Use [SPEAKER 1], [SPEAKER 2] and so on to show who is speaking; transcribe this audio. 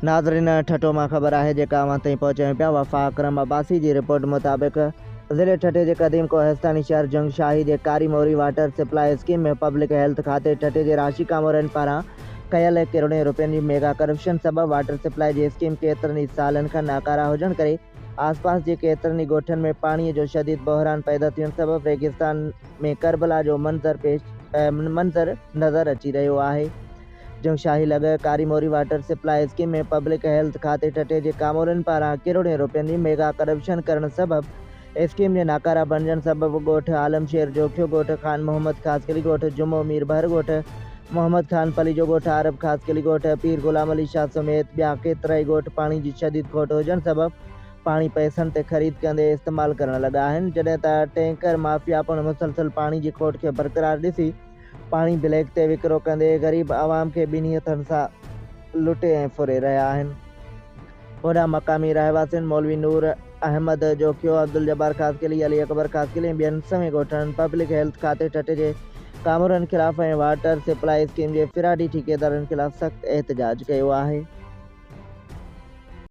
[SPEAKER 1] ناظرين ٺٽو مان خبر آهي جيڪا اوهان تائين پهچايون پيا وفا اڪرم عباسي جي رپورٽ مطابق ضلعي ٺٽي جي قديم ڪوهستاني شهر جنگ شاهي جي Kari Mori water supply scheme ۾ public health کاتي ٺٽي جي راشي ڪامورن پاران ڪيل ڪروڙين روپين جي ميگا ڪرپشن سبب واٽر سپلاء جي اسڪيم ڪيترن ئي سالن کان ناڪاره هجڻ ڪري آسپاس جي ڪيترن ئي ڳوٺن ۾ پاڻي جو شديد بحران پيدا ٿيڻ سبب ريگستان ۾ ڪربلا جو منظر پيش منظر نظر اچي رهيو آهي. جنگشاهي لڳ Kari Mori water supply scheme ۾ public health کاتي ٺٽي جي ڪامورن پاران ڪروڙين روپين جي ميگا ڪرپشن ڪرڻ سبب اسڪيم جي ناڪارا بڻجڻ سبب ڳوٺ عالم شير جوکيو، ڳوٺ خان محمد خاصخيلي، ڳوٺ جمعو مير بحر، ڳوٺ محمد خان پليجو، ڳوٺ عارب خاصخيلي، ڳوٺ پير غلام علي شاهه سميت ٻيا ڪيترائي ڳوٺ پاڻي جي شديد کوٽ هجڻ سبب پاڻي پئسن تي خريد ڪندي استعمال ڪرڻ لڳا آهن جڏهن ته ٽينڪر مافيا پڻ مسلسل پاڻي جي کوٽ کي برقرار ڏسي پاڻي بليڪ تي وڪرو ڪندي غريب عوام کي ٻنهي هٿن سان لٽي ۽ ڦري رهيا آهن. هوڏانهن مقامي رهواسين مولوي نور احمد جوکيو، عبدالجبار خاصخيلي، علي اڪبر خاصخيلي ۽ ٻين سوين ڳوٺاڻن پبلڪ هيلٿ کاتي ٺٽي جي ڪامورن خلاف ۽ واٽر سپلائي اسڪيم جي فراڊي ٺيڪيدارن خلاف سخت احتجاج ڪيو آهي.